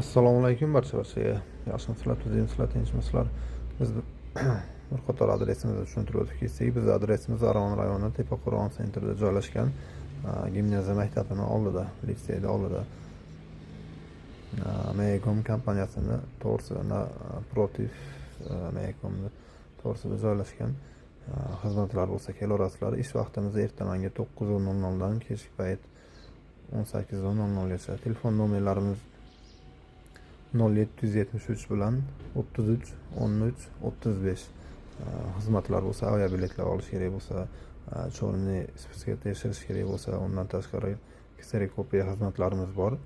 Assalomu alaykum barcha-barchaga. Yaxshimisizlar, tuzukmisizlar, tinchmisizlar? Biz bir qator adresimizni tushuntirib o'tib ketsak, biz adresimiz Aron rayoni Tepaqo'rg'on sentrida joylashgan, gimnaziya maktabini oldida, litseyni oldida. Maycom kompaniyasini to'g'risida, protiv Maycomni to'g'risida joylashgan. Xizmatlar bo'lsa kelaverasizlar. Ish vaqtimiz ertamangi 9:00 dan kechki payt 18:00 gacha. Telefon nomerlarimiz 0773 bilan 33 13 35. Xizmatlar bo'lsa, aviabiletlar olish kerak bo'lsa, chorni списка tekshirish kerak bo'lsa, undan tashqari kserokopiya xizmatlarimiz bor.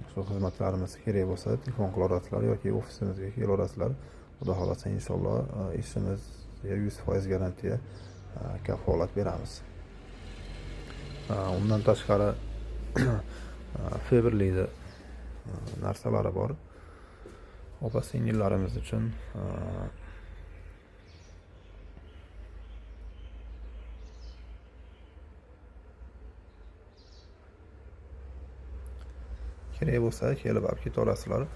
Shu xizmatlarimiz kerak bo'lsa, telefon qilaverasizlar yoki ofisimizga kelaverasizlar. Xudo xohlasa, inshaalloh ishimizga 100% garantiya, kafolat beramiz. Undan tashqari Faberli'da narsalari bor. Opa singillarimiz uchun kerak bo'lsa kelib olib ketaverasizlar.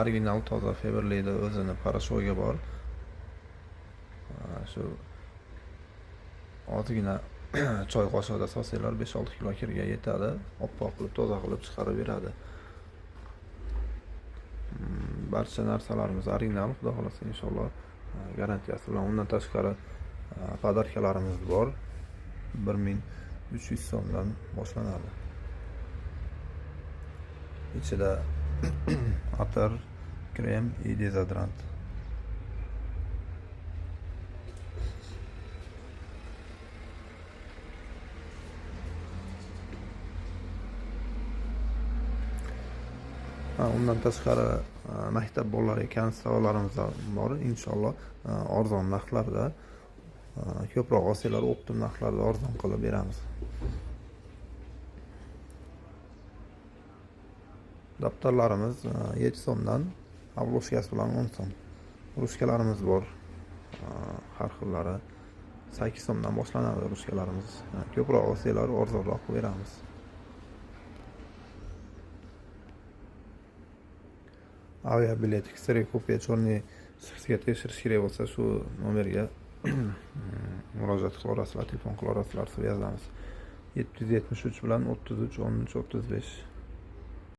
Original toza Faberli'da o'zini порошоgi bor. Shu ozgina choy qoshig'ida solsanglar 5-6 kilo kirga yetadi. Oppoq qilib, toza qilib chiqarib beradi. Barcha narsalarimiz original, xudo xohlasa inshaalloh garantiyasi bilan. Undan tashqari подарка larimiz bor. 1300 so'mdan boshlanadi. Ichida atir, krem и dezodorant. Undan tashqari maktab bolalariga konservalarimiz bor. Inshaalloh arzon narxlarda, ko'proq olsanglar оптом narxlarda arzon qilib beramiz. Daftarlarimiz 7 so'mdan, обложка si bilan 10 so'm. Ruchkalarimiz bor, har xillari 8 so'mdan boshlanadi ruchkalarimiz. Ko'proq olsanglar arzonroq qilib beramiz. Aviabilet, kserokopiya, черный списка tekshirish kerak bo'lsa, shu nomerga murojaat qilaverasizlar, telefon qilaverasizlar, связь damiz. 773 bilan 33 13 35.